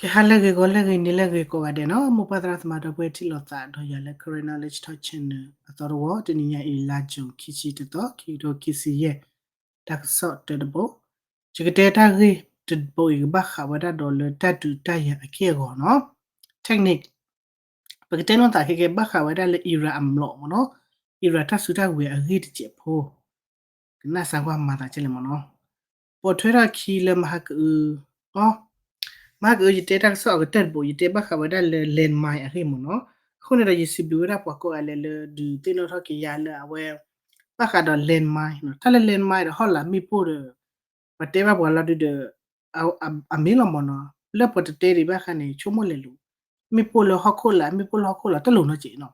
ကဲ ဟါလၢအဂ့ၤ ဂီၤလၢအဂ့ၤ နံၤလၢအဂ့ၤ ကိးဂၤဒဲးနီၤ, မိၢ်ပၢ်သရၣ်သမါဒီပုၢ်ဝဲၢ်ထံၣ်လိာ်သးဒီးယၤလၢ Karen Knowledge Talk Channel အသီတဝီ, တနံၤညါအံၤ လါ June ခံဆံတသီ ခံကထိခံဆံယဲၢ်, တၢ်ကစီၣ်တၢတဘိ, ယကတဲတၢ်ဂ့ၢ်တဘိအံၤ ကဘၣ်ဃးဝဲဒၣ်ဒီးလၢတၢ်ဒုးတၢ်ယၤအက့ၢ်အဂီၤနီၤ, technique, ပကတဲလိာ်သးခဲကဲဘၣ်ဃးဝဲဒၣ်လၢ Iran အမျိာ်မ့ၢ်နီၤ, Iran တၢ်စုတၢ်ဝဲၤအဂ့ၢ်တစဲးဖိ ကနၣ်စၢ်ကွၢ်မၤသးကဲလဲၣ်မ့ၢ်နီၤ, ပိာ်ထွဲထီၣ်ခံလၢမဟါကအု, အ မဟါကအု ယတဲတၢ်ကစီၣ်အကတၢၢ်တဘိ ယတဲဘၣ်ဃးဝဲဒၣ်လၢ landmine အဂ့ၢ်မ့ၢ်နီၤ, အဃိန့ၣ်ဒီး ယစံးဘျုးဝဲဒၣ်ပှၤကိးဂၤလၢ ဒုးသ့ၣ်နီၣ်ထီၣ်က့ၤယၤလၢအဝဲ ဘၣ်ဃးဒီး landmine နီၤ, တၢ်လၢ landmine ဒီးဟီၣ်လာ်မ့ၣ်ပိၢ်ဒီး ပှၤတဲဘၣ်ပှၤလီၤဒုဒီး အမ့ၢ်လီၤမ့ၢ်နီၤ, လၢပှၤတတဲဒံးဘၣ်ဃးန့ၣ် ဆိကမိၣ်လဲၤလိာ်, မ့ၣ်ပိၢ်လၢဟီၣ်ခိၣ်လာ် မ့ၣ်ပိၢ်လၢဟီၣ်ခိၣ်လာ်တလိၤနီတစဲးနီၤ,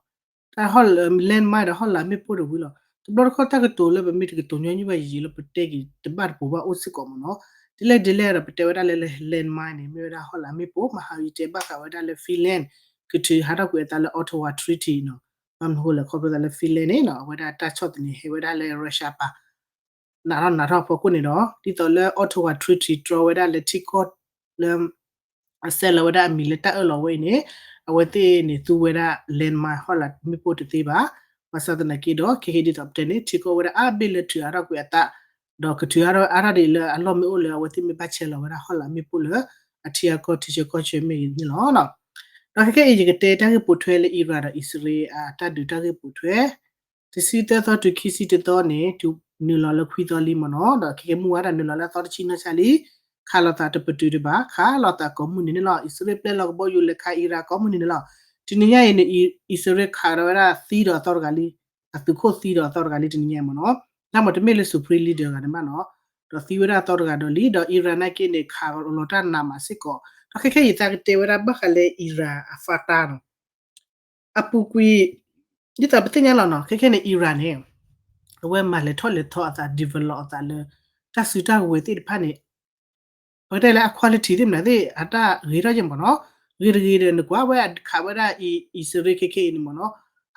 တၢ်ဟီၣ်လာ် landmine ဒီးဟီၣ်လာ်မ့ၣ်ပိၢ်ဒီးဝံၤလီၤ, တဘျီတခီၣ်တၢ်ကတိၤလၢပမ့ၢ်တကတိၤညီနုၢ်ဘၣ်ယံာ်ယံာ်လၢပတဲက့ၤတဘၣ်တပူၤဘၣ်အိၣ်စ့ၢ်ကီးမ့ၢ်နီၤ, ဒ်လဲၣ်ဒ်လဲၣ်ဒီးပတဲဝဲဒၣ်လၢ landmine န့ၣ် မ့ၢ်ဝဲဒၣ်ဟီၣ်လာ်မ့ၣ်ပိၢ်, မဟါအု ယတဲဘၣ်ဃးဝဲဒၣ်လၢ Finland ကထုးဟးထီၣ်ကွံာ်အသးလၢ Ottawa Treaty နီၤ, ဘၣ်မနုၤဃိလဲၣ် ခီဖျိသးလၢ Finland န့ၣ်နီၤ အဝဲဒၣ်တၢ်ဆီၣ်သနံးဟဲဝဲဒၣ်လၢ Russia ပၤ နးထီၣ်နးထီၣ်အဖီခိၣ်န့ၣ်ဒီး ဒ်သိးလၢ Ottawa Treaty တြီဝဲဒၣ်လၢထံကီၢ်လၢ အဆဲးလီၤဝဲဒၣ်အမံၤလၢတၢ်အၢၣ်လီၤဝဲအံၤန့ၣ် အဝဲသ့ၣ်န့ၣ်သူဝဲဒၣ် landmine ဟီၣ်လာ်မ့ၣ်ပိၢ်တသ့ဘၣ်, ဘၣ်ဆၣ်သနာ်က့ဒီး ခဲကဲဒ်သိးပတဲန့ၣ် ထံကီၢ်ဝဲဒၣ်အါဘ့ၣ်လၢထုးအါထီၣ်ကွံာ်အသး, ဒီးကထုးအါထီၣ်အါထီၣ်ဒ်အံၤလၢအလီၢ်မ့ၢ်အိၣ်လၢအဝဲသ့ၣ်မ့ၢ်ဘၣ်ဆဲးလီၤဝဲဒၣ်ဟီၣ်လာ်မ့ၣ်ပိၢ်လၢ အထံအကီၢ်ထံဆၢကီၢ်ဆၢမ့ၢ်ဂ့ၤန့ၣ်လီၤ. ဒီးခဲကဲအံၤ ယကတဲတၢ်ဂ့ၢ်ပိာ်ထွဲလၢ Iran ဒီးအံၣ်စရ့လးအတၢ်ဒုးတၢ်ဂ့ၢ်ပိာ်ထွဲ တဆံသၢသီတုၤခံဆံတသီန့ၣ် တုၤနုာ်လီၤလၢခွံသီလံမ့ၢ်နီၤ, ဒီးခဲကဲမုၢ်ဝါဒၣ်နုာ်လီၤလၢအသီတဆံနီၢ်ဆါလံ, ခးလိာ်သးတပတုာ်တဘၣ်, ခးလိာ်သးကိးမုၢ်နံၤန့ၣ်လီၤ. အံၣ်စရ့လးပျဲလီၤကဘီယူၤလဲၤခး Iran ကိးမုၢ်နံၤန့ၣ်လီၤ. တနံၤညါအံၤန့ၣ် အံၣ်စရ့လးခးဒီးဝဲဒၣ်သံဒီးအသီတဂၤလံ, အသုးခိၣ်သံဒီးအသီတဂၤလံတနံၤညါအံၤမ့ၢ်နီၤ, တၢ်မ့ၢ်တမ့ၢ်လၢ Supreme Leader တဂၤန့ၣ်ဘၣ်နီၤ, ဒီးသံဝဲဒၣ်အသီတဂၤဒီးလံ, ဒီး Iran နာ်က့န့ၣ် ခးလီၤတၢ်နးမးစ့ၢ်ကီး, ဒီးခဲခဲအံၤသးကတဲဝဲဒၣ်ဘၣ်ဃးလၢ Iran အ fighter နီၤ အပူၤကွံာ် ဒ်သိးပသ့ၣ်ညါလီၤနီၤ, ခဲခဲန့ၣ် Iran န့ၣ် အဝဲမၤလဲၤထီၣ်လဲၤထီအသး develop အသးလၢ တၢ်စုတၢ်ဝဲၤသ့ၣ်တဖၣ်န့ၣ် ပကတဲလၢအ quality သ့ၣ်မနုၤသ့ၣ် အတၢ်ဂ့ၤထီၣ်ယဲၢ်မ့ၢ်နီၤ, ဂ့ၤတဂ့ၤဒီး နကွၢ်ဝဲခးဝဲဒၣ်အံၣ်စရ့လးခဲခဲအံၤန့ၣ်မ့ၢ်နီၤ,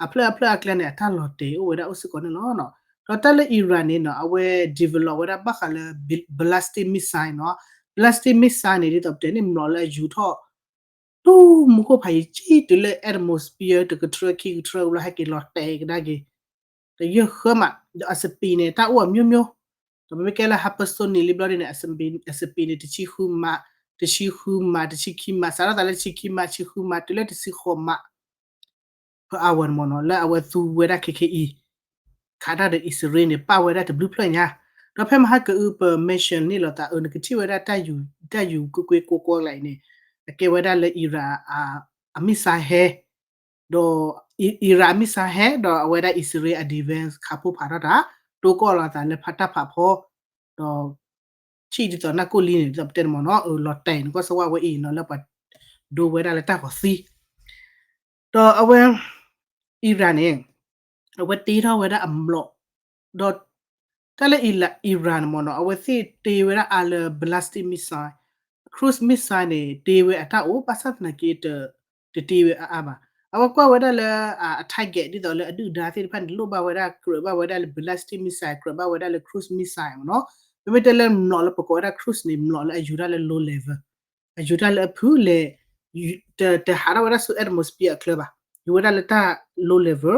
အဖျၢၣ်အဖျၢၣ်အကျဲန့ၣ် အတၢ်လီၤတဲာ်အိၣ်ဝဲဒၣ်အိၣ်စ့ၢ်ကီးန့ၣ်လီၤ. ဒီးတၢ်လၢ Iran န့ၣ်နီၤ အဝဲ develop ဝဲဒၣ်ဘၣ်ဃးလၢ ballistic missile နီၤ, ballistic missile န့ၣ် ဒ်သိးပတဲန့ၣ် မျိာ်လၢအယူၤထီၣ် တူၢ်မူခိၣ်ဖးယံၤကံတုၤလၢ atmosphere တကထြၢခံကထြၢဘျီ ဟဲက့ၤလီၤတဲာ်ကဒါက့ၤ တယၢၢ်ဃၢမး, ဒီးအ speed န့ၣ် တၢ်အိၣ်အမျိုးမျိုး, ဒီးပမ့ၢ်ကဲလၢ hypersonic လံဘျီဒ်န့ၣ် အ speed န့ၣ် တဆံဃုမး, တဆံဃုမး, တဆံခံမး, စးထီၣ်သးလၢတဆံခံမး, တဆံဃုမး တုၤလၢတဆံဃိးမး per hour န့ၣ်မ့ၢ်နီၤ, လၢအဝဲသူဝဲဒၣ်ခဲခဲအံၤ ခးတၢ်ဒီးအံၣ်စရ့လးန့ၣ် ပာ်ဝဲဒၣ်တဘျုးဖျၢၣ်ညါ, ဒီးဖဲမဟါကအုပ mention န့ၢ်လိာ်သးအၢ နကထံၣ်ဝဲဒၣ်တၢ်ယူၤ တၢ်ယူၤကွ့ၢ်ကွ့ၢ်ကွီကွီကျါအံၤန့ၣ် အကဲဝဲဒၣ်လၢ Iran အ missile ဟဲ ဒီး Iran အ missile ဟဲ ဒီးအဝဲဒၣ်အံၣ်စရ့လးအ defense ခးဖိဖးထီၣ်တၢ် တိကိၢ်လိာ်သးလၢဖးတၢ်ဖးဖီ ဒီး ဆံၣ်ဒ်သိးနၢ်ကိၣ်လံန့ၣ် ဒ်သိးပတဲန့ၣ်မ့ၢ်နီၤ အၢ လီၤတဲာ်န့ၣ် ကီၢ်စၢဝါဝဲအံၤနီၤ လၢပှၤဒိဝဲဒၣ်လၢတၢ်ဂီၤသံ ဒီးအဝဲ Iran န့ၣ် အဝဲတ့ထီၣ်ဝဲဒၣ်အမျိာ် ဒီး တၢ်လၢ Iran န့ၣ်မ့ၢ်နီၤ အဝဲသ့ၣ်တ့ဝဲဒၣ်အါလၢ ballistic missile, cruise missile န့ၣ် တ့ဝဲအတၢ်အိၣ် ဘၣ်ဆၣ်သနာ်က့ တတ့ဝဲအါအါဘၣ်. အဝဲကွၢ်ဝဲဒၣ်လၢ အ target ဒ်သိးလၢအဒုၣ်ဒါသ့ၣ်တဖၣ်န့ၣ် လိၣ်ဘၣ်ဝဲဒၣ် ကြၢးဘၣ်ဝဲဒၣ်လၢ ballistic missile ကြၢးဘၣ်ဝဲဒၣ်လၢ cruise missile မ့ၢ်နီၤ. မ့မ့ၢ်တဲလၢမျိာ်လၢပကိးဝဲဒၣ် cruise န့ၣ် မျိာ်လၢအယူၤတၢ်လၢ low level, အယူၤတၢ်လၢအဖုလဲၣ်, တဟးထီၣ်ဝဲဒၣ်ဆူ atmosphere အချၢဘၣ်, ယူၤဝဲဒၣ်လၢတၢ် low level,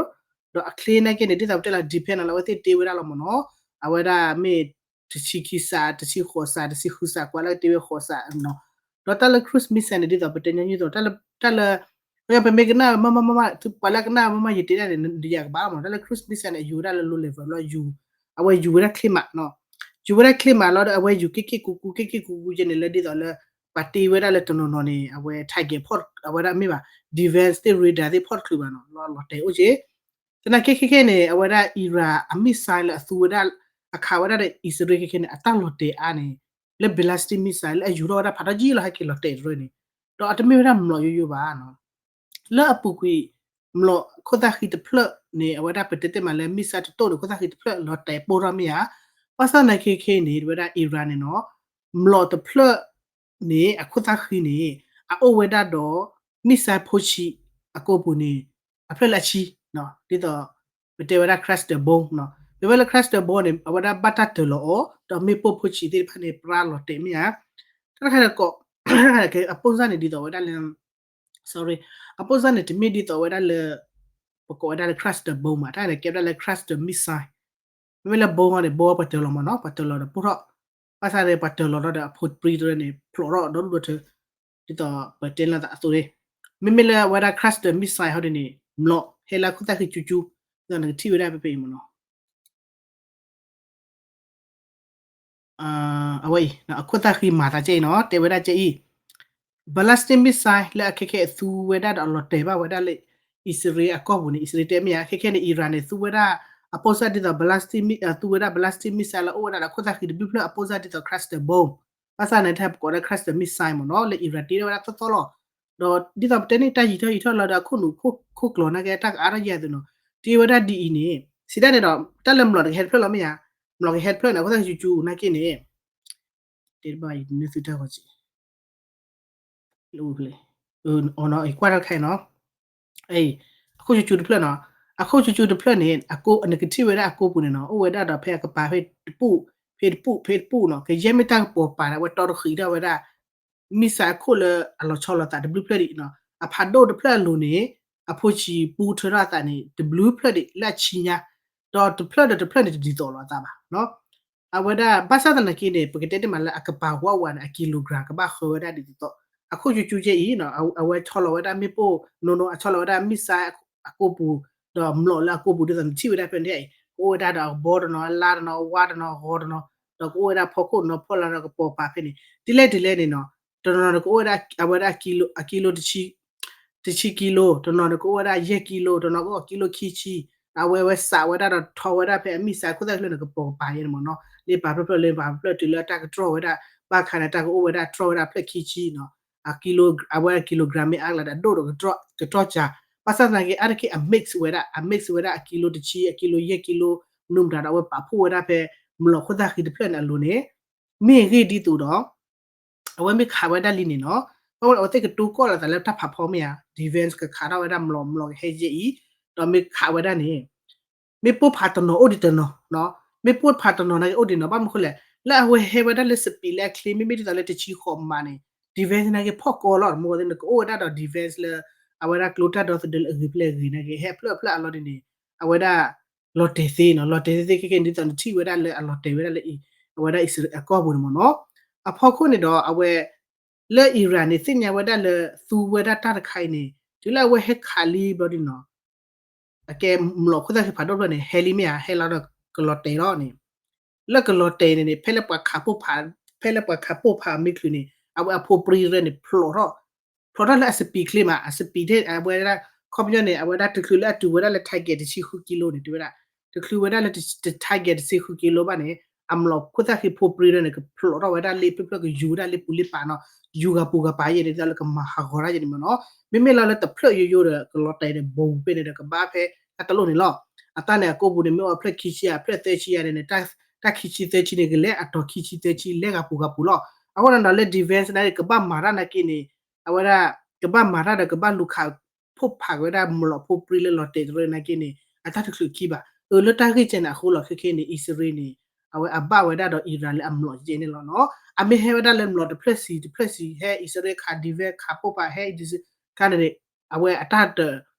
ဒီးအချ့နာ်က့န့ၣ် ဒ်သိးပတဲလၢ depend လၢအဝဲသ့ၣ်တ့ဝဲဒၣ်လီၤမ့ၢ်နီၤ. အဝဲဒၣ်မ့ၢ်တဆံခံစး တဆံဃိးစး တဆံဃုစး ကွၢ်လၢကတ့ဝဲဃိးစးနီၤ. ဒီးတၢ်လၢ cruise missile န့ၣ် ဒ်သိးပတဲညီနုၢ်သိး တၢ်လၢ ပမ့ၢ်ကနၣ်မးမးမးမး ပှၤလၢကနၣ်မးမး ယတဲဒၣ်န့ၣ် ယကဘၣ်မး တၢ်လၢ cruise missile န့ၣ် အယူၤဝဲဒၣ်လၢ low level လီၤ ယူၤ, အဝဲယူၤဝဲဒၣ်ချ့မးနီၤ. ယူၤဝဲဒၣ်ချ့မးလီၤဒီး အဝဲယူၤက့ၣ်က့ၣ်ကူကူ က့ၣ်က့ၣ်ကူကူယဲန့ၣ် လၢဒ်သိးလၢ ပှၤတ့ဝဲဒၣ်လၢတနီၤနီၤန့ၣ် အဝဲ target ဖီၣ် အဝဲဒၣ်မ့ၢ်ဘၣ် defense သ့ၣ် radar သ့ၣ်ဖီၣ်တချုးဘၣ်နီၤ လီၤတဲာ်အိၣ်က့ သနာ်က့ခဲခဲန့ၣ် အဝဲဒၣ် Iran အ missile လၢအသူဝဲဒၣ် အခးဝဲဒၣ်ဒီး အံၣ်စရ့လးခဲခဲန့ၣ် အတၢ်လီၤတဲာ်အါန့ၣ် လၢ ballistic missile လၢအယူၤထီၣ်ဝဲဒၣ်ဖးထီကံၢ်လီၤ ဟဲက့ၤလီၤတဲာ်တရၢန့ၣ် ဒီးအတမ့ၢ်ဝဲဒၣ်မျိာ်ယိယိဘၣ်နီၤ. လၢအပူၤကွံာ် မျိာ်ခိၣ်သၣ်ဃံတဖျၢၣ်န့ၣ် အဝဲဒၣ်ပတဲတ့ၢ်မးလၢ missile တတိၢ်န့ၣ် ခိၣ်သၣ်ဃံတဖျၢၣ်လီၤတဲာ်ပိၢ်ထီၣ်မ့ၢ်ဧါ. ဘၣ်ဆၣ်သနာ်က့ခဲခဲန့ၣ် ဝဲဒၣ် Iran န့ၣ်နီၤ မျိာ်တဖျၢၣ်န့ၣ် အခိၣ်သၣ်ဃံန့ၣ် အအိၣ်ဝဲဒၣ်ဒီး missile ဖိဆံးအကိာ်ပူၤန့ၣ် အဖျၢၣ်လၢအဆံ ဒ်သိး ပတဲဝဲဒၣ် cluster bomb နီၤ. မ့ၢ်ဝဲလၢ cluster bomb န့ၣ် အဝဲဒၣ်ဘၣ်တၢ်တၢၤလီၤအီၤ ဒီးမ့ၣ်ပိၢ်ဖိဆံးသ့ၣ်တဖၣ်န့ၣ် ပြါလီၤတဲာ်မ့ၢ်ဧါ. တၢ်တခါန့ၣ်ကိး အပိၢ်စၢ်န့ၣ်ဒ်သိးဝဲဒၣ်လၢ sorry အပိၢ်စၢ်န့ၣ်တမ့ၢ်ဒ်သိးဝဲဒၣ်လၢ ပကိးဝဲဒၣ်လၢ cluster bomb မး တၢ်န့ၣ်ကဲဝဲဒၣ်လၢ cluster missile မ့မ့ၢ်လၢ bomb န့ၣ် bomb ပှၤတၢၤလီၤမးနီၤ ပှၤတၢၤလီၤဒီးပိၢ်ထီၣ် ဘၣ်ဆၣ်န့ၣ် ပှၤတၢၤလီၤဒီးအဖိပြံတရၢန့ၣ် ဖျိးထီၣ်ဒီဒူၣ်ဒီထၢ ဒ်သိးပတဲလၢသးအသိးန့ၣ် မ့မ့ၢ်လၢအဝဲဒၣ် cluster missile ဟီဒ်န့ၣ် မျိာ်ဟဲလၢအခိၣ်သၣ်ဃံကၠူကၠူ ဒ်သိးနကထံၣ်ဝဲဒၣ်ဖဲဖဲအံၤမးနီၤ အဝဲအံၤ အခိၣ်သၣ်ဃံမၤသးကဲအံၤနီၤ တဲဝဲဒၣ်ကဲအံၤ ballistic missile လၢအခဲခဲအံၤသူဝဲဒၣ်ဒီးအလီၤတဲာ်ဘၣ်ဝဲဒၣ်လၢ အံၣ်စရ့လးအကီၢ်ပူၤန့ၣ် အံၣ်စရ့လးတဲမ့ၢ်ဧါ ခဲခဲန့ၣ် Iran န့ၣ် သူဝဲဒၣ် အပိၢ်စၢ်ဒ်သိး ballistic mi- သူဝဲဒၣ် ballistic missile လၢအိၣ်ဝဲဒၣ်ဒီးအခိၣ်သၣ်ဃံတဘျုးဖျၢၣ်အပိၢ်စၢ်ဒ်သိး cluster bomb ဘၣ်ဆၣ်န့ၣ် တၢ်ပကိးဒၣ် cluster missile မ့ၢ်နီၤ လၢ Iran တ့ထီၣ်ဝဲဒၣ်သီသီလီၤ ဒီးဒ်သိးပတဲန့ၣ် တၢ်ယံၤထီၣ်ယံၤထီၣ်လီၤဒီး အခိၣ်နူာ်ခိၣ်ကျိၤနာ်က့ တၢ်ကအါထီၣ်ယၤသုးနီၤ တ့ဝဲဒၣ်ဒ်အံၤန့ၣ် စံးဒၣ်န့ၣ်ဒီး တၢ်လၢမျိာ်တကဟဲတဖျၢၣ်လီၤမ့ၢ်ဧါ မျိာ်ကဟဲတဖျၢၣ်န့ၣ် အခိၣ်သၣ်ဃံကၠူကၠူနာ်က့န့ၣ် တဲတဘၣ်အံၤ နသုတၢ်ဂီၤစံး လၢအိၣ်ဖျဲၣ် အီၤနီၤ အံၤကွၢ်တၢ်တခါအံၤနီၤ အခိၣ်ကၠူကၠူတဖျၢၣ်နီၤ အခိၣ်ကၠူကၠူတဖျၢၣ်န့ၣ် အကိး နကထံၣ်ဝဲဒၣ်အကိးပူၤန့ၣ်နီၤ အိၣ်ဝဲဒၣ်ဒီးဖဲအကပၤဖဲတပူၤ ဖဲတပူၤ ဖဲတပူၤနီၤ ကယဲၢ်မ့ၢ်တၢ်ကပီၤပၤန့ၣ် အဝဲတီတဃံးထီၣ်ဝဲဒၣ် missile အခိၣ်လၢအလီၤဆီလိာ်သးတဘျုးဖျၢၣ်ဒံးနီၤ အဖးဒိၣ်တဖျၢၣ်အလိၤန့ၣ် အဖိဆံးပူထၢထီၣ်အသးန့ၣ် တဘျုးဖျၢၣ်ဒံးလၢအဆံညါ ဒီးတဖျၢၣ်ဒီးတဖျၢၣ်န့ၣ် တဒ်သိးလိာ်အသးဘၣ်နီၤ အဝဲဒၣ် ဘၣ်ဆၣ်သနာ်က့န့ၣ် ပကတဲတ့ၢ်မးလၢအကပၤဝးဝးန့ၣ် အ kilogram ကဘၣ်ဃၢဝဲဒၣ်ဒ်သိးသိး အခိၣ်ကၠူကၠူကဲအံၤနီၤ အဝဲဆီလီၤဝဲဒၣ်မ့ၣ်ပိၢ် နီၢ်နီၢ် အဆီလီၤဝဲဒၣ် missile အကိးပူၤ ဒီးမျိာ်လၢအကိးပူၤဒ်သိးနထံၣ်ဝဲဒၣ်ဖဲန့ၣ် ကအိၣ်ဝဲဒၣ်ဒီးအဘီတနီၤ အလါတနီၤ အဝါတနီၤ အဂီၤတနီၤ ဒီးကအိၣ်ဝဲဒၣ်ဖီခိၣ်တနီၤ ဖီလာ်ဒီးကပီၤပၤဖဲန့ၣ် ဒ်လဲၣ်ဒ်လဲၣ်န့ၣ်နီၤ တနီၤနီၤန့ၣ် ကအိၣ်ဝဲဒၣ် အဝဲဒၣ် အကံလိ တဆံကံလိ တနီၤန့ၣ် ကအိၣ်ဝဲဒၣ်ယဲၢ်ကံလိ တနီၤကအိၣ်ကံလိခံဆံ အဝဲဝဲစးဝဲဒၣ်ဒီးထီဝဲဒၣ်ဖဲအ missile အခိၣ်သၣ်ဃံတဖျၢၣ်န့ၣ် ကပီၤကပၤယဲန့ၣ်မ့ၢ်နီၤ လၢပာ်ဖျၢၣ်ဖျၢၣ်လၢပာ်ဖျၢၣ်တုၤလၢတၢ်ကတြီၢ်ဝဲဒၣ် ဘၣ်ခါန့ၣ် တၢ်ကအိၣ်ဝဲဒၣ်တြီၢ်ဝဲဒၣ်ဖျၢၣ်ခံဆံနီၤ အကံလိ အဝဲ kilogram မ့ၢ်အါကလၤဒီးအဒိၣ်ဒီးကတြီၢ်ကၠၤ ဘၣ်ဆၣ်သနာ်က့ အါတက့ၢ်အ mix ဝဲဒၣ် အ mix ဝဲဒၣ်အကံလိတဆံ အကံလိယဲၢ်ကံလိ မနုၤမတၤဒီး အဝဲပာ်ဖှိၣ်ဝဲဒၣ်ဖဲ မျိာ်ခိၣ်သၣ်ဃံတဖျၢၣ်န့ၣ်အလိၤန့ၣ် မ့ၢ်ဂ့ၢ်ဒ်သိးဒီး အဝဲမ့ၢ်ခးဝဲဒၣ်လံန့ၣ်နီၤ ဘၣ်ဝဲအဝဲသ့ၣ်ကတိၤကီၢ်လီၤသးလၢတၢ်ဖးဖီမ့ၢ်ဧါ defense ကခးထီၣ်ဝဲဒၣ်မျိာ် မျိာ်ကဟဲယဲၢ်အံၤ ဒီးမ့ၢ်ခးဝဲဒၣ်န့ၣ် မ့ၣ်ပိၢ်ဖးတနီၤအိၣ်ဒံးတနီၤ မ့ၣ်ပိၢ်ဖးတနီၤနာ်က့အိၣ်ဒံးနီၤ ဘၣ်မနုၤဃိလဲၣ် လၢအဝဲဟဲဝဲဒၣ်လၢ speed လၢအချ့ မ့မ့ၢ်ဒ်သိးလၢတဆံဃိးမးန့ၣ် defense နာ်က့ဖီၣ်ကီလီၤ တမ့ၢ်ဝဲသ့ၣ် နကအိၣ်ဝဲဒၣ်ဒီး defense လၢ အဝဲဒၣ်ကျိတၢ်ဒီသဒၢလၢအဂ့ၤဖျဲၣ်ဂ့ၤနာ်က့ ဟဲအဖျၢၣ်အဖျၢၣ်အလီၢ်ဒ်န့ၣ် အဝဲဒၣ် လီၤတဲာ်သ့နီၤ လီၤတဲာ်သ့သ့ခဲကဲန့ၣ် ဒ်သိးနထံၣ်ဝဲဒၣ်လၢအလီၤတဲာ်ဝဲဒၣ်လၢ အဝဲဒၣ်အံၣ်စရ့လးအကီၢ်ပူၤန့ၣ်မ့ၢ်နီၤ အဖီခိၣ်န့ၣ်ဒီးအဝဲ လၢ Iran န့ၣ် သ့ၣ်ညါဝဲဒၣ်လၢသူဝဲဒၣ်တၢ်တခါအံၤန့ၣ် တုၤလၢအဝဲဟဲခးလံဘျီဒ်နီၤ အကဲမျိာ်ခိၣ်သၣ်ဃံဖးဒိၣ်တဖျၢၣ်န့ၣ် ဟဲလံမ့ၢ်ဧါ ဟဲလီၤဒီးကလီၤတဲာ်လီၤန့ၣ် လၢကလီၤတဲာ်န့ၣ်န့ၣ် ဖဲလၢပှၤခးပိၢ်ဖး ဖဲလၢပှၤခးပိၢ်ဖးမ့ၢ်ချုးန့ၣ် အဝဲအဖိပြံတရၢန့ၣ် ဖျိးထီၣ် ဖျိးထီၣ်လၢအ speed ချ့မး အ speed အဝဲဒၣ် ခီပညီန့ၣ် အဝဲဒၣ်တချုးလၢအတုၤဝဲဒၣ်လၢ target တဆံဃုကံလိန့ၣ် တဲဝဲဒၣ် တချုးဝဲဒၣ်လၢ target တဆံဃုကံလိဘၣ်န့ၣ် အမျိာ်ခိၣ်သၣ်ဃံဖိပြံတရၢန့ၣ် ကဖျိးထီၣ်ဝဲဒၣ်လၢဖျၢၣ်ဖျၢၣ်ကယူၤဝဲဒၣ်လၢပူၤလၢပၤနီၤ ယူၤဂၤပူၤဂၤပၤယဲန့ၣ် ဒ်သိးလၢကမၤဟးဂီၤတၢ်ယဲန့ၣ်မ့ၢ်နီၤ မ့မ့ၢ်လီၤလၢတဖျၢၣ်ယိယိဒီး ကလီၤတဲာ်ဒီး bomb ဖဲန့ၣ်ဒီးကဘၣ်ဖဲတၢ်တလိၣ်န့ၣ်လီၤ အတၢ်န့ၣ်အကိးပူၤန့ၣ် မ့ၢ်အိၣ်ဖျၢၣ်ခံဆံဧါ ဖျၢၣ်သၢဆံဧါန့ၣ်န့ၣ် တၢ်ခံဆံသၢဆံန့ၣ် ကလဲၤအတီၤခံဆံသၢဆံ လဲၤဂၤပူၤဂၤပူၤလီၤ အဃိန့ၣ်ဒီးလၢ defense န့ၣ် ကဘၣ်မၤတၢ်နာ်က့န့ၣ် အဝဲဒၣ် ကဘၣ်မၤတၢ်ဒီးကဘၣ်လူၤခး ဖိၣ်ဖးက့ၤဝဲဒၣ်မျိာ်ဖိပြံလၢလီၤတဲာ်တရၢနာ်က့န့ၣ် အတၢ်တချုးခံဘၣ် အၢ လၢတၢ်ဂ့ၢ်ကဲန့ၣ်အဃိလီၤ ခဲခဲန့ၣ် အံၣ်စရ့လးန့ၣ် အဝဲအဘၣ်ဝဲဒၣ်ဒီး Iran လၢအမျိာ်ယဲန့ၣ်လီၤနီၤ အမ့ၢ်ဟဲဝဲဒၣ်လၢမျိာ်တဖျၢၣ်စံးတဖျၢၣ်စံး ဟဲအံၣ်စရ့လးခး defense ခးပိၢ်ဖး ဟဲအံၣ်စရ့လးခးန့ၣ်န့ၣ် အဝဲအတၢ်တ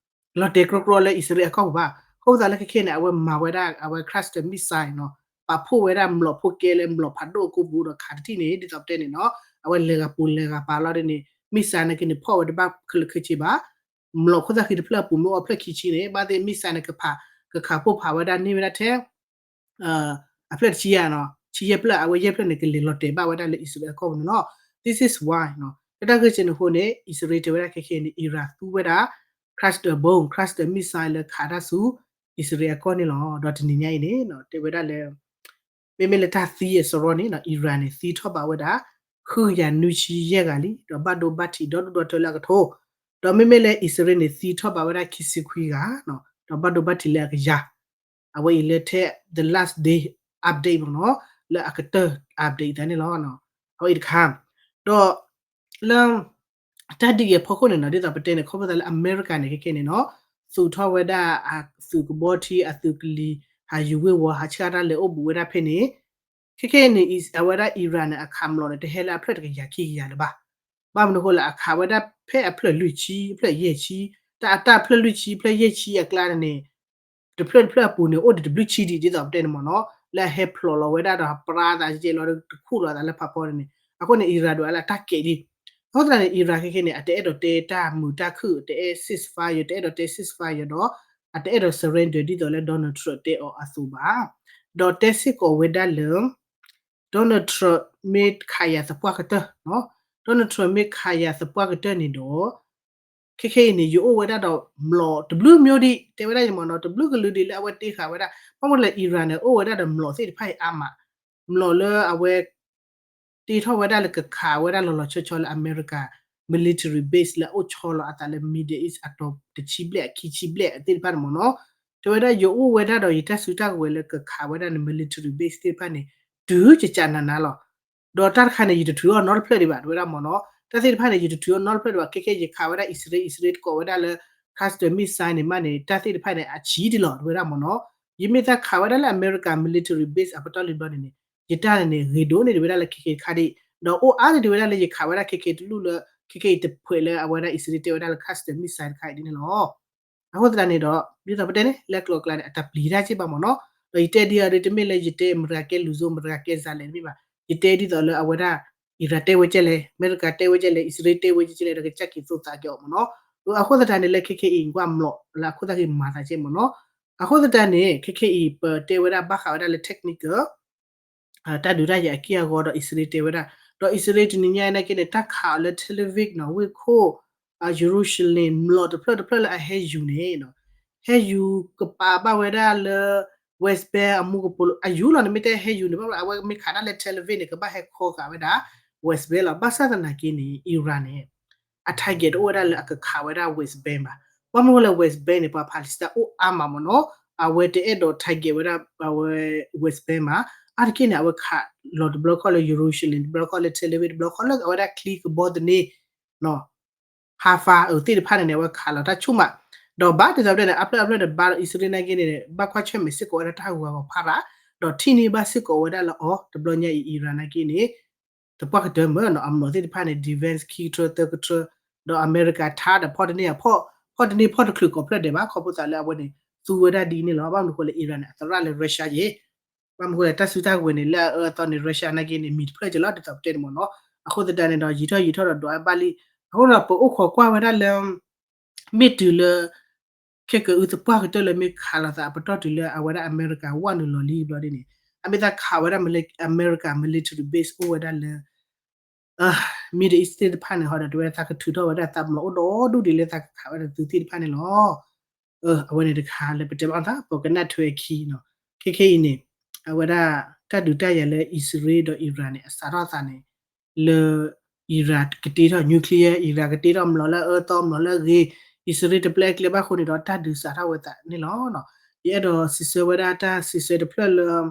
လီၤတဲာ်ကြီကြီလၢအံၣ်စရ့လးအကီၢ်ပူၤဘၣ် အဃိသတးလၢခဲခဲန့ၣ် အဝဲမၤဝဲဒၣ် အဝဲ cluster missile နီၤ ပာ်ဖှိၣ်ဝဲဒၣ်မျိာ်ဖိကဲလၢမျိာ်ဖးဒိၣ်အကိးပူၤဒီးခးတထံၣ်န့ၣ် ဒ်သိးပတဲန့ၣ်နီၤ အဝဲလဲၤဂၤပူၤလဲၤဂၤပၤလီၤဒ်န့ၣ် missile နာ်က့န့ၣ် ဖီၣ်ဝဲတဘၣ်ခဲလၢာ်ခဲဆ့ဘၣ် မျိာ်ခိၣ်သၣ်ဃံတဖျၢၣ်အပူၤမ့ၢ်အိၣ်ဖျၢၣ်ခံဆံန့ၣ် ဘၣ်သ့ၣ် missile န့ၣ် ကဖး ကခးပိၢ်ဖးဝဲဒၣ်န့ၢ်ဝဲဒၣ်ထဲ အဖျၢၣ်တဆံယဲၢ်နီၤ ဆံယဲၢ်ဖျၢၣ် အဝဲယဲၢ်ဖျၢၣ်န့ၣ် ကလဲၤလီၤတဲာ်ဘၣ်ဝဲဒၣ်လၢအံၣ်စရ့လးအကီၢ်ပူၤန့ၣ်လီၤ This is why နီၤ လၢတၢ်ဂ့ၢ်ကဲန့ၣ်အဃိန့ၣ် အံၣ်စရ့လးတဲဝဲဒၣ်ခဲခဲန့ၣ် Iran သူဝဲဒၣ် cluster bomb cluster missile လၢခးတၢ်ဆူ အံၣ်စရ့လးအကီၢ်န့ၣ်လီၤ ဒီးတနံၤညါအံၤန့ၣ် တဲဝဲဒၣ်လၢ မ့မ့ၢ်လၢတၢ်သံအစရီန့ၣ် Iran န့ၣ် သံထီၣ်ဘးဝဲဒၣ် ဃုကယၤနွံဆံယဲၢ်ဂၤလံ ဒီးဘၣ်ဒိဘၣ်ထံးဒီဒူၣ်ဒီထၢလၢအကထိ ဒီးမ့မ့ၢ်လၢအံၣ်စရ့လးန့ၣ် သံထီၣ်ဘးဝဲဒၣ်ခံဆံခွံဂၤ ဒီးဘၣ်ဒိဘၣ်ထံးလၢအကယၤ အဝဲအံၤလၢထဲ the last day update မ့ၢ်နီၤ လၢအကတၢၢ် update သးန့ၣ်လီၤ အဝဲအံၤတခါ ဒီး လၢ တၢ်ဒ်အံၤအဖီခိၣ်န့ၣ်နီၤ ဒ်သိးပတဲန့ၣ် ခီဖျိသးလၢအမဲရကၤန့ၣ် ခဲခဲန့ၣ်နီၤ သူၣ်ထီၣ်ဝဲဒၣ်အသုးကဘီထံ အသုးကလံၤ ဟးယူၤဝ့ၤဝီၤ ဟးဆှၣ်တၢ်လဲၤအိၣ်ဘူးဝဲဒၣ်ဖဲန့ၣ် ခဲခဲန့ၣ် အဝဲဒၣ် Iran န့ၣ် အခးမျိာ်န့ၣ် တဟဲလၢအဖျၢၣ်တကယၤခံကယၤလၢၤဘၣ် ဘၣ်မနုၤအဃိလဲၣ် အခးဝဲဒၣ်ဖဲအဖျၢၣ်လွံၢ်ဆံ အဖျၢၣ်ယဲၢ်ဆံ, တၢ်အတၢ်ဖျၢၣ်လွံၢ်ဆံ ဖျၢၣ်ယဲၢ်ဆံအကျါန့ၣ် တဖျၢၣ်တဖျၢၣ်အပူၤန့ၣ် အိၣ်ဒံးတဘျုးဆံဒံး ဒ်သိးပတဲန့ၣ်မ့ၢ်နီၤ, လၢအဟဲဖျိးလီၤဝဲဒၣ်ဒီး ပြါသးကဲလီၤ တခူၣ်လီၤသးလၢဖးဖီန့ၣ်န့ၣ် အဃိန့ၣ် Iran ဒိးဝဲလၢတၢ်ကဲးဒ် အဃိသတးန့ၣ် Iran ခဲခဲန့ၣ် အတအဲၣ်ဒိးတဲတၢ်မုာ်တၢ်ခုၣ် တအဲၣ် ceasefire တအဲၣ်ဒိးတဲ ceasefire ဒီး အတအဲၣ်ဒိး surrender ဒ်သိးလၢ Donald Trump တဲအီၤအသိးဘၣ်. ဒီးတဲစ့ၢ်ကီးဝဲဒၣ်လၢ Donald Trump မ့ၢ်ခးယၤသပှၢ်ကတၢၢ်, Donald Trump မ့ၢ်ခးယၤသပှၢ်ကတၢၢ်န့ၣ်ဒီး ခဲခဲအံၤန့ၣ် ယအိၣ်ဝဲဒၣ်ဒီးမျိာ်တဘျုးမျိာ်ဒံး တဲဝဲဒၣ်ယမ့ၢ်နီၤ တဘျုးကလုာ်ဒံးလၢအဝဲတ့ဃာ်ဝဲဒၣ် ဘၣ်မနုၤလဲၣ် Iran န့ၣ် အိၣ်ဝဲဒၣ်ဒီးမျိာ်သ့ၣ်တဖၣ်အံၤအါမး မျိာ်လၢအဝဲ တ့ထီၣ်ဝဲဒၣ်လၢကခးဝဲဒၣ်လီၤလီၤဆီဆီလၢအမဲရကၤ military base လၢအအိၣ်ဆီလီၤအသးလၢ Middle East အတီၤတဆံဘျဲၣ် အခံဆံဘျဲၣ်သ့ၣ်တဖၣ်န့ၣ်မ့ၢ်နီၤ တဲဝဲဒၣ်ယအိၣ်ဝဲဒၣ်ဒီးယတၢ်စုတၢ်ကဝဲၤလၢကခးဝဲဒၣ်န့ၣ် military base သ့ၣ်တဖၣ်န့ၣ် တုၤကကးနးနးလီၤ. ဒီးတၢ်တခါန့ၣ် ယတထုးအီၤနီတဖျၢၣ်ဒံးဘၣ် တဲဝဲဒၣ်မ့ၢ်နီၤ တၢ်သ့ၣ်တဖၣ်န့ၣ် ယတထုးအီၤနီတဖျၢၣ်ဒံးဘၣ် ခဲခဲယခးဝဲဒၣ်အံၣ်စရ့လး အံၣ်စရ့လးတကိးဝဲဒၣ်လၢ cluster missile န့ၣ်မးန့ၣ် တၢ်သ့ၣ်တဖၣ်န့ၣ် အဆံးဒံးလီၤ တဲဝဲဒၣ်မ့ၢ်နီၤ ယမ့ၢ်သးခးဝဲဒၣ်လၢအမဲရကၤ military base အပတီၢ်လံဘျီန့ၣ်န့ၣ် ယတၢ်န့ၣ်န့ၣ် ဂ့ၤဒိၣ်န့ၢ်ဒံးဝဲဒၣ်လၢခဲခဲတခါဒံး ဒီးအိၣ်အါန့ၢ်ဒံးဝဲဒၣ်လၢယခးဝဲဒၣ်ခဲခဲတလူၢ်လၢ ခဲခဲအံၤတဖှဲးလၢအဝဲဒၣ်အံၣ်စရ့လးတဲဝဲဒၣ်လၢ cluster missile တခါအံၤဒ်န့ၣ်လီၤ. အဃိသတးန့ၣ်ဒီး ဒ်သိးပတဲန့ၣ် လၢကျိၤအကျါန့ၣ် အတၢ်ပျံၤတၢ်က့ၢ်ဘၣ်မ့ၢ်နီၤ ဒီးယတဲဒ်အံၤဒီး တမ့ၢ်လၢယတဲအမဲရကၤကဲလူၤစိ အမဲရကၤကဲစးလဲၣ်တမ့ၢ်ဘၣ် ယတဲဒ်သိးလၢအဝဲဒၣ် Iran တဲဝဲကဲလဲၣ် အမဲရကၤတဲဝဲကဲလဲၣ် အံၣ်စရ့လးတဲဝဲကဲလဲၣ် ဒီးကစၢ်က့ၤသိးသးက့ၤအီၤမ့ၢ်နီၤ အဃိသတးန့ၣ် လၢခဲခဲအံၤ ကွၢ်မျိာ်လၢအခိၣ်သၣ်ဃံမၤသးကဲမ့ၢ်နီၤ အဃိသတးန့ၣ် ခဲခဲအံၤ ပတဲဝဲဒၣ်ဘၣ်ဃးဝဲဒၣ်လၢ technical တၢ်ဒုးတၢ်ယၤအက့ၢ်အဂီၤဒီးအံၣ်စရ့လးတဲဝဲဒၣ် ဒီးအံၣ်စရ့လးတနံၤညါနာ်က့န့ၣ် တၢ်ခးအီၤလၢ Tel Aviv နီၤ ဝ့ၢ်ခိၣ် Jerusalem မျိာ်တဖျၢၣ်တဖျၢၣ်လၢအဟဲယူၤန့ၣ် ဟဲယူၤကပာ်ဘၣ်ဝဲဒၣ်လၢ West Bank အမူကပိာ်လိၤ အယူၤလီၤန့ၣ် မ့ၢ်တဲဟဲယူၤန့ၣ် ဘၣ်အဝဲမ့ၢ်ခးဒၣ်လၢ Tel Aviv န့ၣ် ကဘၣ်ဟဲခီဃာ်ဝဲဒၣ် West Bank လီၤ ဘၣ်ဆၣ်သနာ်က့န့ၣ် Iran န့ၣ် အ target တအိၣ်ဝဲဒၣ်လၢအကခးဝဲဒၣ် West Bank ဘၣ် ဘၣ်မနုၤလၢ West Bank န့ၣ် ပှၤ Palestine အိၣ်အါမးမ့ၢ်နီၤ အဝဲတအဲၣ်ဒိး target ဝဲဒၣ်အဝဲ West Bank ဘၣ် အါတက့ၢ်န့ၣ် အဝဲခးလီၤတဘျီခီၣ်လၢ Jerusalem တဘျီခီၣ်လၢ Tel Aviv တဘျီခီၣ်လၢအဝဲဒၣ်ချံကဘီသန့ Haifa သ့ၣ်တဖၣ်န့ၣ်န့ၣ် အဝဲခးလီၤတၢ်ဆိကမး ဒီးဘၣ်ဒ်သိးပတဲန့ၣ် အဖျၢၣ်အဖျၢၣ်န့ၣ် ဘၣ်ဒီးအံၣ်စရ့လးနာ်က့န့ၣ် ဘၣ်ကွၢ်ဆၢၣ်မဲာ်စ့ၢ်ကီးဝဲဒၣ်တၢ်ဟးဂူာ်ဟးဂီၤဖးရၤ ဒီးထံၣ်န့ၢ်ဘၣ်စ့ၢ်ကီးဝဲဒၣ်လၢအီၤ တဘျီညါအံၤ Iran နာ်က့န့ၣ် သပှၢ်ကတၢၢ်မ့ၢ်နီၤ အမျိာ်သ့ၣ်တဖၣ်န့ၣ် defense ခံကထၢသၢကထၢ ဒီးအမဲရကၤထါဒီးဖီၣ်တန့ၢ်အဖီၣ် ဖီၣ်တန့ၢ်ဖီၣ်တချုးကိးဖျၢၣ်ဒဲးဘၣ် ခီဖျိသးလၢအဝဲန့ၣ် သူဝဲဒၣ်ဒ်အံၤန့ၣ်လီၤ ဘၣ်မနုၤအဃိလဲၣ် Iran န့ၣ် အသရၣ်လၢ Russia ယဲ ဘၣ်မနုၤအဃိလဲၣ် တၢ်စုတၢ်ကဝဲၤန့ၣ် လၢအအၢအသီန့ၣ် Russia နာ်က့န့ၣ် မံၤတဖျၢၣ်က့ၤလီၤ ဒ်သိးပတဲန့ၣ်မ့ၢ်နီၤ အဃိသတးန့ၣ်ဒီး ယံာ်ထီၣ်ယံာ်ထီၣ်ဒီးဒွးဘၣ်လံ အဃိဒီးပအိၣ်ခိးကွၢ်ဝဲဒၣ်လၢ မ့ၢ်တုၤလၢ ခဲကအုသပှၢ်ကတၢၢ်လၢမ့ၢ်ခးလိာ်သးအပတီၢ်တုၤလၢအဝဲဒၣ်အမဲရကၤဝဲနုာ်လီၤလံဘျီဒ်န့ၣ် အမ့ၢ်သးခးဝဲဒၣ်အမဲရကၤ military base အိၣ်ဝဲဒၣ်လၢ Middle East သ့ၣ်တဖၣ်န့ၣ် ဟီဒီးတဝဲသးကထုးထီၣ်ဝဲဒၣ်သးမျိာ်အိၣ်ဒီဒူၣ်ဒံးလၢသးကခးဝဲဒၣ်သုးသ့ၣ်တဖၣ်န့ၣ်လီၤ. အဝဲန့ၣ်တခါလၢပတဲဘၣ်သး ပကနၣ်ထွဲခံနီၤ ခဲခဲအံၤန့ၣ် အဝဲဒၣ် တၢ်ဒုးတၢ်ယၤလၢအံၣ်စရ့လးဒီး Iran န့ၣ် အစးထီၣ်သးန့ၣ် လၢ Iran ကတ့ထီၣ် nuclear Iran ကတ့ထီၣ်မျိာ်လၢအအၢသီ မျိာ်လၢအဂ့ၤ အံၣ်စရ့လးတပျဲကျဲဘၣ်အဃိန့ၣ်ဒီး တၢ်ဒုးစးထီၣ်ဝဲသးန့ၣ်လီၤ. ယအဲၣ်ဒိးစံးဆၢဝဲဒၣ်တၢ်စံးဆၢတဖျၢၣ်လၢ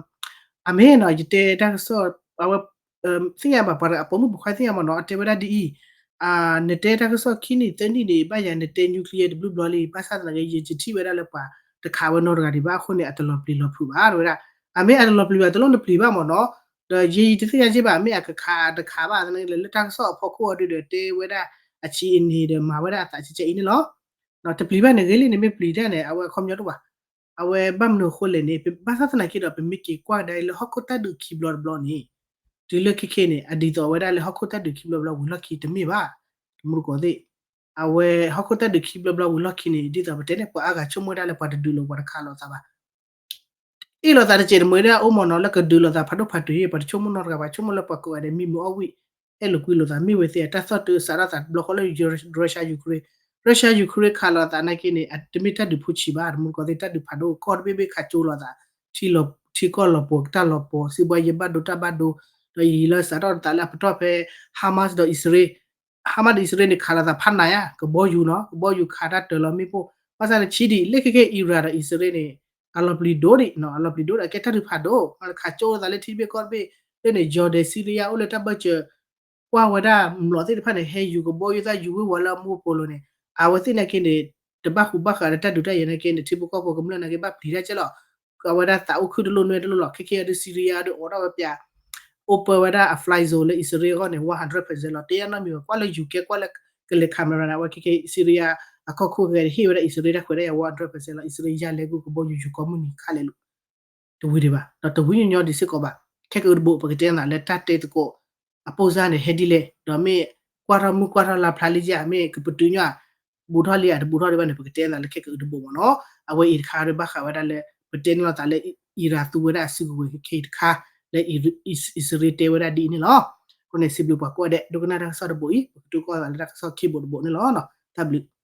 အမ့ၢ်နီၤ ယတဲတၢ်ကစီၣ် အဝဲ သ့ၣ်ညါဘၣ်ပှၤအပိာ်မုၣ်ပိာ်ခွါသ့ၣ်ညါမ့ၢ်နီၤ အတဲဝဲဒၣ်ဒ်အံၤ နတဲတၢ်ကစီၣ်ခံနံၣ်သၢနံၣ်န့ၣ် ဘၣ်ယၤနတဲ nuclear တဘျုးဘျီလံ ဘၣ်ဆၣ်သနာ်က့ ယတထံၣ်ဝဲဒၣ်လၢပှၤတခးဝဲနီတဂၤဒံးဘၣ်အဃိန့ၣ် အတလီၤပျံၤလီၤဖုးဘၣ် တဲဝဲဒၣ် အမ့ၢ်အတလီၤပျံၤဘၣ် တလိၣ်နပျံၤဘၣ်မ့ၢ်နီၤ ဒီးယဲယတသ့ၣ်ညါက့ဘၣ် မ့ၢ်အကခးတခးဘၣ်သနာ်က့ လၢတၢ်ကစီၣ်အဖီခိၣ်အီၤဒုဒီး တဲဝဲဒၣ်အဆံးအနံၤဒီး မၤဝဲဒၣ်အသးကဲကဲအံၤန့ၣ်လီၤ. တပျံၤဘၣ်န့ၣ်ဂ့ၤလံန့ၣ် မ့ၢ်ပျံၤတၢ်န့ၣ် အဝဲအခီပညီတအိၣ်ဘၣ်. အဝဲဘၣ်မနုၤအဃိလဲၣ်န့ၣ် ဘၣ်ဆၣ်သနာ်က့ဒီး ပမ့ၢ်က့ၤကွၢ်ကဒါအံၤလၢဟီၣ်ခိၣ်တၢ်ဒုးခံဘျီတဘျီန့ၣ် တုၤလၢခဲခဲန့ၣ် အဒ်သိးဝဲဒၣ်လၢဟီၣ်ခိၣ်တၢ်ဒုးခံဘျီတဘျီဝံၤလီၢ်ခံတမ့ၢ်ဘၣ် တမူတကိးသ့ၣ် အဝဲဟီၣ်ခိၣ်တၢ်ဒုးခံဘျီတဘျီဝံၤလီၢ်ခံန့ၣ် ဒ်သိးပတဲန့ၣ် ပှၤအါဂၤဆိကမိၣ်ဝဲဒၣ်လၢပှၤတဒုးလိာ်ပှၤတခးလိာ်သးဘၣ် အ့ၣ်လိာ်သးတစဲးတမှဲၤဒၣ်အိၣ်မ့ၢ်နီၤ လၢကဒုးလိာ်သးဖးဒိၣ်ဖးတုၤ ပှၤတဆိကမိၣ်နီတဂၤ ပှၤဆိကမိၣ်လၢပှၤကိးဂၤဒဲးမံမုာ်အီၣ်ဝံၣ် အဲၣ်လိာ်ကွံလိာ်သး မ့ၢ်ဝဲသ့ၣ် တၢ်သီၣ်တၢ်စးထီၣ်သးတဘျီဃီလၢ Russia Ukraine Russia Ukraine ခးလိာ်သးနာ်က့န့ၣ် တမ့ၢ်တၢ်ဒုးဖိဆံးဘၣ် တမူတကိးသ့ၣ် တၢ်ဒုးဖးဒိၣ် ကီၢ်တဘ့ၣ်ဘ့ၣ်ခးကၠိလိာ်သး ထံကီၢ်လီၤပှီၤတၢ်လီၤပှီၤ စံးဘှါယဲဘၣ်ဒိတၢ်ဘၣ်ဒိ ဒီးယံာ်လၢစးထီၣ်သးလၢအပတီၢ်ဖဲ Hamas ဒီးအံၣ်စရ့လး Hamas ဒီးအံၣ်စရ့လးန့ၣ် ခးလိာ်သးဖးနၤယါ ကဘီယူၤနီၤ ကဘီယူၤခးတၢ်တၢၤလီၤမ့ၣ်ပိၢ် ဘၣ်ဆၣ်န့ၣ်ဆံးဒံး လၢခဲခဲ Iran ဒီးအံၣ်စရ့လးန့ၣ် အလီၤပျံၤဒိၣ်ဒံး အလီၤပျံၤဒိၣ်ဒီး ကဲတၢ်ဒုးဖးဒိၣ် ခးကၠိလိာ်သးလၢထံတဘ့ၣ်ကီၢ်တဘ့ၣ် လၢန့ၣ် Jordan Syria အိၣ်လၢတၢ်ဘၢၣ်စၢၤ ကွၢ်ဝဲဒၣ်မျိာ်သ့ၣ်တဖၣ်န့ၣ် ဟဲယူၤကဘီယူၤသၣ်ယူၤဝ့ၢ်ဝီၤလၢအမူအပိာ်လိၤန့ၣ် အဝဲသ့ၣ်နာ်က့န့ၣ် တဘၣ်ဃူဘၣ်ဃးဒီးတၢ်ဒုးတၢ်ယၤနာ်က့န့ၣ် ထံဖိကီၢ်ဖိကမျၢၢ်နာ်က့ ဘၣ်ပျံၤတၢ်ကဲလီၤ အဝဲဒၣ်သးအိၣ်ခုၣ်တလိၣ်နွဲၣ်တလိၣ်လီၤ ခဲခဲအံၤဒုး Syria ဒုးအိးထီၣ်ဝဲပၠး open ဝဲဒၣ်အ fly zone လၢအံၣ်စရ့လးအဂီၢ်န့ၣ် one hundred percent လီၤ. တဲယၤနီတမံၤဘၣ်, ကွၢ်လၢ ယူၢ်ကဲ ကွၢ်လၢကလဲၤ camera န့ၣ် အဝဲခဲကဲ အံၣ်စရ့လးအကီၢ်ခိၣ်ဂဲၤန့ၣ် ဟ့ၣ်ဝဲဒၣ်အံၣ်စရ့လးတၢ်ခွဲးတၢ်ယာ် one hundred percent လီၤ. အံၣ်စရ့လးယၤလဲၤဂုာ်ကဘီယူၤယူၤကိးမုၢ်နံၤခါလဲၣ်လီၤ. တဝံၤဒံးဘၣ်, ဒီးတဝံၤညီညီဒံးစ့ၢ်ကီးဘၣ်. ခဲကအုတဘိ ပကတဲနၤလၢတၢ်တဲသကိး အပိၢ်စၢ်န့ၣ် ဟဲဒ်လဲၣ်, ဒီးမ့ၢ်ကွၢ်ထီၣ်မုၢ်ကွၢ်ထီၣ်လါဖျါလံဧါ, မ့ၢ်ကပတုာ်ညီ ဘူးထီၣ်လံဧါ တဘူးထီၣ်ဒံးဘၣ်န့ၣ် ပကတဲနၤလၢခဲကအုတဘိမ့ၢ်နီၤ. အဝဲအံၤတခါဒ်ဘၣ်ဃးဝဲဒၣ်လၢ ပတဲန့ၢ်လိာ်သးလၢ အံရၣ်သူဝဲဒၣ်အစုကဝဲၤခဲအံၤတခါ လၢအံၣ်စရ့လးတဲဝဲဒၣ်ဒ်အံၤန့ၣ်လီၤ. အဃိန့ၣ် စံးဘျုးပှၤကိးဂၤဒဲး ဒိကနၣ်တၢ်ကစီၣ်တဘိအံၤ, ပကတိၤကီၢ်သးလၢတၢ်ကစီၣ်ခံဘိတဘိန့ၣ်လီၤ. တၢ်ဘျုး